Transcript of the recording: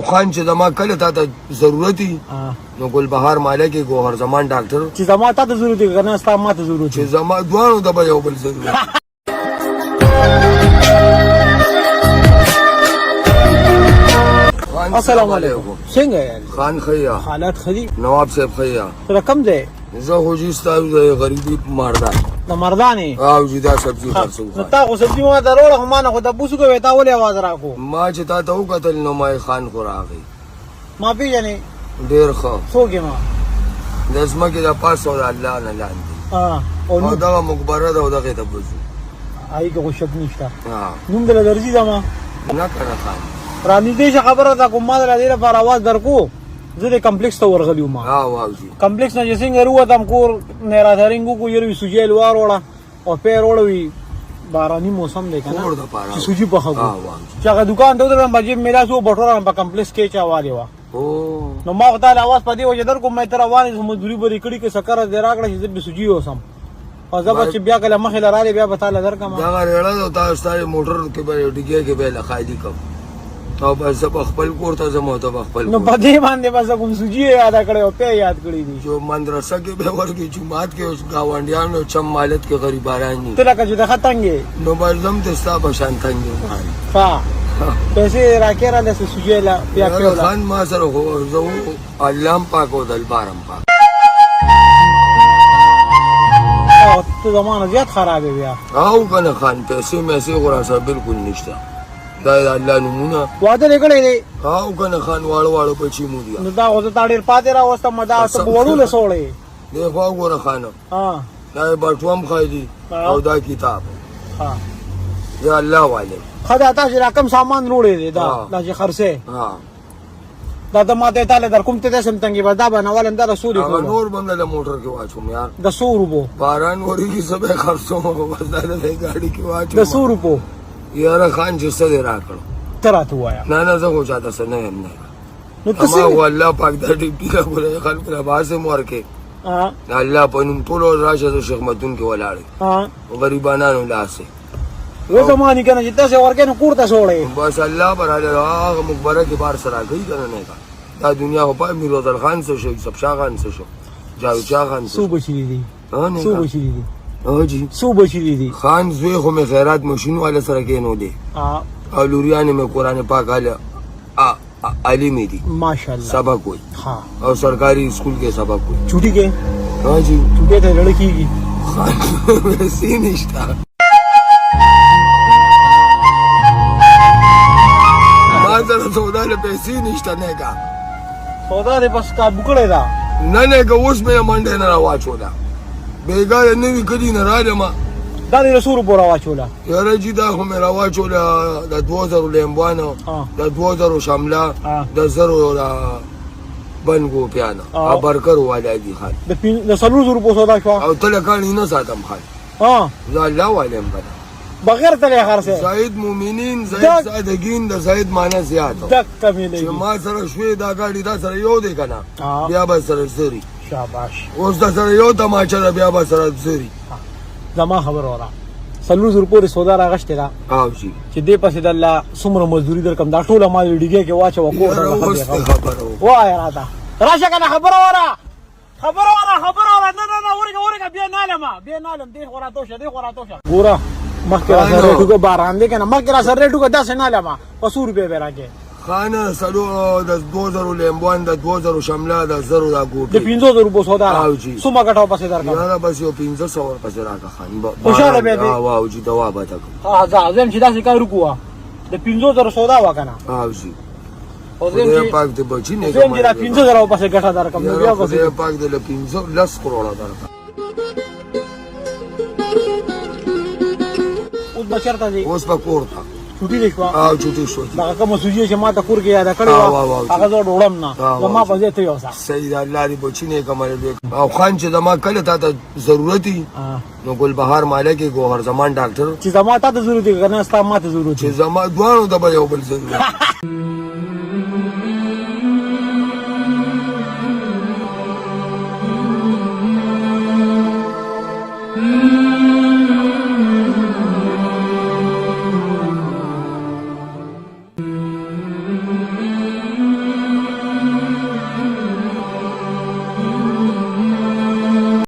خان چې زما کله تا ته ضرورت وي نو ګلبهار ماله کې ګوهر زمان ډاکټر چې زما تا ته ضرورت وي کنه ستا ما ته ضرورت چې زما دواړو ته به یو بل ضرورت. السلام علیکم، څنګه یې؟ خان خیا حالات خدي؟ نواب صاحب خیا رقم دی. زه خو جی ستاسو د غریبي مردان د مردانې او جی دا سبزي خرڅو. نو تا خو سبزي ما ته راوړه، خو ما نه خو تپوس وکړه، تا ولې اواز راکړو؟ ما چې تا ته وکتل نو ما یې خان خو راغی. ما پېژنې؟ ډېر ښه. څوک یې؟ ما د ځمکې د پاسه او د الله نه لاندې او دغه مقبره ده او دغې ته به ځو. هغې کې خو شک نشته. نوم دله درځي زما؟ نه که نه خان. رانږدې شه، خبره ده کوم. ما دله دې لپاره اواز درکو، زه د کمپلیکس ته ورغلی وم. کمپلیکس نه چې څنګه ورووتم، کور نه راترنګ وکړو، یره وي سوجی الوار وړه او پی روړه وي، باراني موسم دی کنه، چې سوجي پخه کړو. چې هغه دکان ته ودرېدم، په جیب مې لاس و، بټوه په کمپلیکس کې چا والې وه. نو ما خو تاله اواز په دې وجه در کوم، ما ته روان یې، مزدوري به دې کړي که څه قرض دې راکړه چې زه پرې سوجي یوسم، او زه به چې بیا کله مخې له راغلې بیا به تاله درکړم. دغه رېړه ده، تا ستا موټر کې به ډیګی کې به یې له خالي کړم او بس زه به خپل کور ته ځم او ته به خپل. نو په دې باندې به زه کوم سوجي یې یاده کړې او پی یاد کړي دي. چې مدرسه کې به ورکې، جومات کې اوس ګاونډیانو چم مالت کې غریباران دي. ته لکه چې د ښه تنګ یې. نو بس زه هم د ستا په شان تنګ یم. ښه، پیسې راکې راله څه سوجي له بیا پیوله. خان ما سره خو زه الله هم پاک او دلبار هم پاک. او ته زما نه زیات خراب یې بیا. او که نه خان، پیسې میسې خو راسره بلکل نشته، دا د الله نومونه. واده دې کړی دی؟ او که نه خان، واړه واړه بچي مو دي. نو دا خو زه تا ډېر پاتې راوستم، دا ته په وړو له څه وړې؟ دې خوا وګوره خانه، دا یې بټوه هم ښایي او دا کتاب. زه الله والم. ښه، دا تاسې دا کوم سامان روړی دی، دا دا چې خرڅې دا ته ماته تاله در کوم، ته داسې هم تنګې به دا به نه والم، دا د څو دی؟ هغه نور به هم له موټر کې واچوم یار. د څو روپو؟ باران ورېږي، زه به یې خرڅوم، خو بس دا د ګاډي کې واچوم. د څو روپو؟ یاره خان، چې څه دې راکړو. ته راته ووایه. نه نه، زه خو چاته څه نه یم. نه نو ته ما خو الله پاک دا ډیپټي راکړی، خلکو له به هسې هم ورکړې د الله په نوم. ټول ورځ راشه، زه شیخ متون کې ولاړ یم، غریبانانو له هسې. و زما نیکه نه چې تاسې ورکې نو کور ته څه وړئ؟ بس الله به راله هغه مقبره کې بار سره راکوي که نه. نه که دا دنیا خو پای. میروزل خان څه شو، یوسف شاه خان څه شو، جاوید شاه خان څه؟ څو بچي دي؟ څو بچي دي؟ جی څو بچي دي؟ خان، زوی خو مې خیرات ماشین والا سره کېنولې او لوریانې مې قرآن پاک هله عالمې دي. ماشاءالله. سبق وایي او سرکاري سکول کې سبق وایي. چوټي کې؟ ها جی. چوټي ته لړ کېږي؟ خان، پیسې نشته، ما سره سودا له پیسې نشته. نه کا سودا دې بس کابو کړې ده؟ نه نه، که اوس مې منډه نه راواچوله، بېګا د نوي کلي نه راغلم. دا دې له څو روپو راواچوله؟ یاره جي، دا خو مې راواچوله د 2000 لیمبوانه، د 2000 شمله، د زرو د بند ګوپیانه او برکر والا دي خان. د 4000 روپو سودا شوه. او ته له کاڼي نه ساتم خان. زه الله والم کنه. بغیر تلې خرڅه. زاهد مومنین، زاهد سادګین، د زاهد معنی زیات دک مې چې ما سره شوې. دا ګاډي دا سره یو دی کنه، بیا به سره زری. شاباش. اوس دا سره یو تماچه ده، بیا به سره زری. زما خبر وره، 4000 روپو دې سودا راغشتې ده؟ او جی. چې دې پسې د الله څومره مزدوري درکم، دا ټوله مال ډیګې کې واچوه، کور ته وایه. راته راشه کنه، خبره وره، خبره وره، خبره وره. نه نه نه، ورګه ورګه، بیا نه لم، بیا نه لم. دې خو راته شه، دې خو راته شه. ګوره، مخکې را سره ریټ وکړه، باران دی کنه، مخکې را سره ریټ وکړه، داسې نه لم. په څو روپۍ به راکې؟ خانه، سلو د 2000 لیمبوان، د 2000 شمله، د زرو د ګوټي. د 5000 روپو سودا. څومره ګټه ورپسې درکړم؟ یاره، بس یو 500 ورپسې راکړه خان. خوشحاله به دې. واو جي، دوا به تکم. ها، ځه، زه چې داسې کار وکړو، د 5000 سودا وه کنه. او جي، خدای پاک دې بچی نه. زه چې دا 5000 ورپسې ګټه درکړم نو بیا خدای پاک دې له پنځه لس کروړه درکړه. اوس به چېرته ځې؟ اوس به کور ته. چوټي دې شوه؟ او چوټي شو. دغه کومه سوجي چې ما ته کور کې یاده کړې وه، هغه زه وړم نه، زما په ځای ته یوسه. صحیح ده، الله دې بچی نه کمل. او خان، چې زما کله تا ته ضرورت وي نو ګلبهار ماله کې ګوهر زمان ډاکټر. چې زما تا ته ضرورت وي کنه، ستا ما ته ضرورت چې زما دواړو ته به یو بل ضرورت.